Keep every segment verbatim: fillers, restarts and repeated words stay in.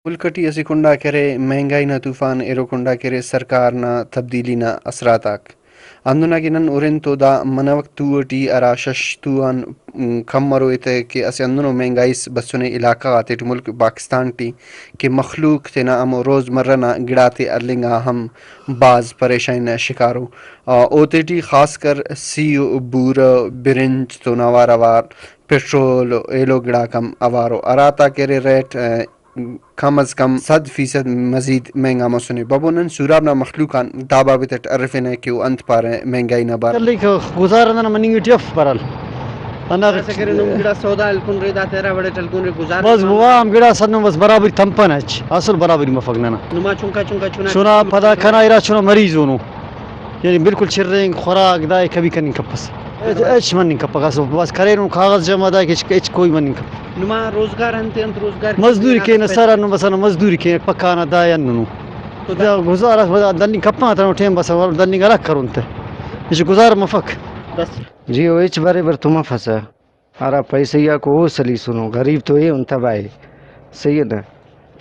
ملک اٹی اسہ کنڈآک ارے مہنگائی نا طوفان، ایلو کنڈآک ارے سرکار نا تبدیلی نا اثرات آک۔ ہندن اگہ نن ہرن تو دا منہ وقت تو ٹی ہرا شش تو آن کم مرو، ایتہ کہ اسہ ہندنو مہنگائی اس بسنے علاقہ غاتے ٹی ملک پاکستان ٹی کہ مخلوق تینا ہمو روزمرہ نا گڑاتے ہلنگ آ ہم بھاز پریشانی نا شکارو۔ آ، اوتیٹی خاص کر سیہہ و بورہ، برنج تون اوار اوار پٹرول و ایلو گڑاک ہم اوارو۔ ہراتاکہ ارے ریٹ، آ، کم از کم صد فیصد مزید مہنگا مسنے۔ ببو نن سوراب نا مخلوق آن دا بابت اٹ ہرفینہ کہ او انت پارہ مہنگائی نا بارو۔ چلیک گزارہ ننا مننگ ٹی اف برال۔ ہندا داسہ کرے نم گڑاس سودا ہلکن رے، داتے ہرا وڑ اٹ ہلکن رے گزارہ بس نما۔ وام گڑاس ہندن بس برابری تمپنہ اچ، اصل برابری مفک ننا۔ نما چنکا چنکا چنا چنا پدا کنا ارا چنا مریض اونو۔ یعنی بالکل چرینگ، خوراک، دائے کبھی کننگ کپس۔ ہچ مننگ کپک، اسہ بس کرینن کاغذ جمع، دائے کہ ہچ، ہچ کوئی مننگ کپک۔ نما روزگار انت انت روزگار مزدوری کینہ، سر ہندن بس ہندن مزدوری کینہ، پکانہ دائے ہندنو۔ تو دا گزارہ بس دننگ کپنہ تنو ٹائم بس دننگ الگ کرون تہ۔ ہچ گزارہ مفک۔ بس۔ جی او ہچ بریبر تو مفسہ۔ ہرا پیسہ غاکو او سلیسنو، غریب تو ایہن تباہ ءِ، صحیح ءِ نہ؟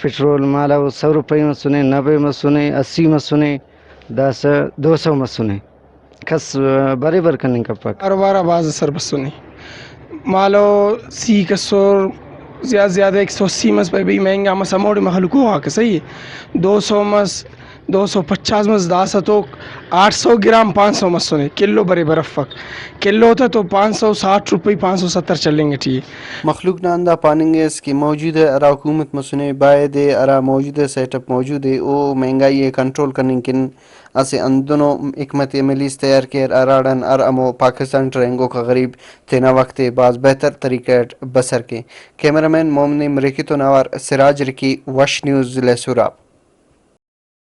پٹرول مالو سو روپئی مسنے، نوے مسنے، اسی مسنے، داسہ دو سو مسنے، کس بریبر کننگ کپک۔ کاروبار آ بھاز اثر بسنے۔ مالو سی کسر، زیات زیات ایک سو اسی مس پائے، بھئی مہنگا مس، ہموڑے مخلوق او آکہ، صحیح ءِ، دو سو مس، دو سو پچاس مس، داسہ تو آٹھ سو گرام پانچ سو مسنے، کلو بریبر افک۔ کلو تہ تو پانچ سو ساٹھ روپئی، پانچ سو ستر چلینگ ٹی ءِ۔ مخلوق نا ہندا پاننگ اس کہ موجودہ ہرا حکومت مسنے، بایدے ہرا موجودہ سیٹ اپ موجود ءِ، او مہنگائی ءِ کنٹرول کننگ کن اسہ ہندنو حکمت عملی اس تیار کیر، ہراڑان ہر ہمو پاکستان ٹی رہینگوکا غریب تینا وخت ءِ بھاز بہتر طریقہ اٹ بسر کے۔ کیمرہ مین محمد نعیم رکی تون اوار سراج رکی، وش نیوز، ضلع سوراب۔